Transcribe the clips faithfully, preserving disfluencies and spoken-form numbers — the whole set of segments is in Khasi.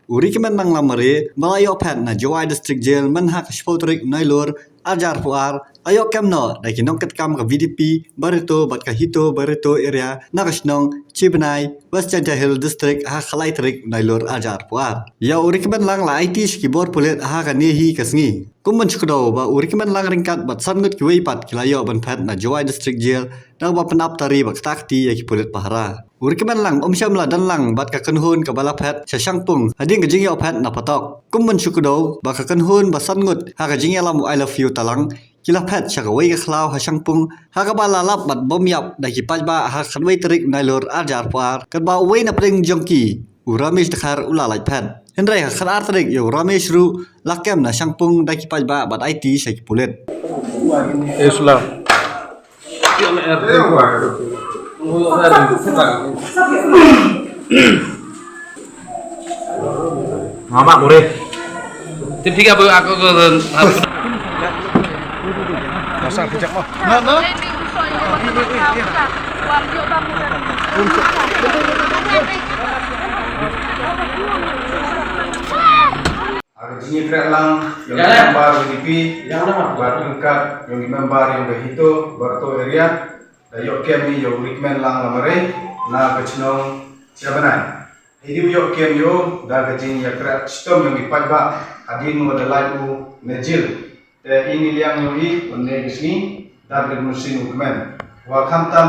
U Rikmenlang Lamare ba la ïoh phet na Jowai District Jail mynha ka shiphew tarik Nailur arhajar arphew ar, la ïoh kem noh da ki nongkitkam ka V D P, Barito bad ka Hito Barito area na ka shnong Chibnai, West Jaintia Hills District ha ka lai tarik Nailur arhajar arphew ar. Ïa u Rikmenlang la aiti sha ki bor pulit ha kane hi ka sngi. Kum ban shu kdew ba u Rikmenlang ryngkat bad san ngut kiwei pat ki la ïoh ban phet na Jowai District Jail da kaba pynap tari bad kata kti ïa ki pulit pahara. U Rikmenlang um shym la don lang bad ka kynhun kaba la phet sha Shangpung hadien ka jingïoh phet na Patok. Kum ban shu kdew ba ka kynhun ba san ngut ha ka jingïalam u I Love You Talang ki la phet sha kawei ka khlaw ha Shangpung ha kaba la lap bad bom ïap da ki paidbah ha ka khatwei tarik Nailur arhajar arphew ar, katba uwei na pdeng jong ki, u Ramesh Dkhar, u la lait phet. Hynrei ha ka khatar tarik ïa u Ramesh ruh la kem na Shangpung da ki paidbah bad aiti sha ki pulit. Islam. Mama boleh. Tim tiga bu aku ke. Pasang kejap mah. Ha ka jingïakhreh lang ïa u member V D P bad ryngkat ïa u member ïa ka Hito Barito area, da ïoh kem ïa u Rikmenlang Lamare na ka shnong Chabanai. Ïa u ïoh kem ïa u da ka jingïakhreh shitom ïa u paidbah hadien ba da lait u na jil. Te i ngi liang ïa u i, u ne ka sngi da ka mynsiem u kmen. Wa khamtam,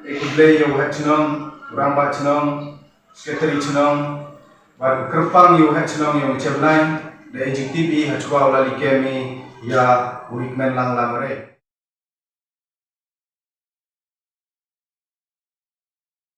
e khublei ïa u head shnong, u rangbah shnong, secretary shnong, bad u kyrpang ïa u head shnong ïa u Chabanai, da e jingtip i ha chwa u la leit kem i ïa u Rikmenlang Lamare.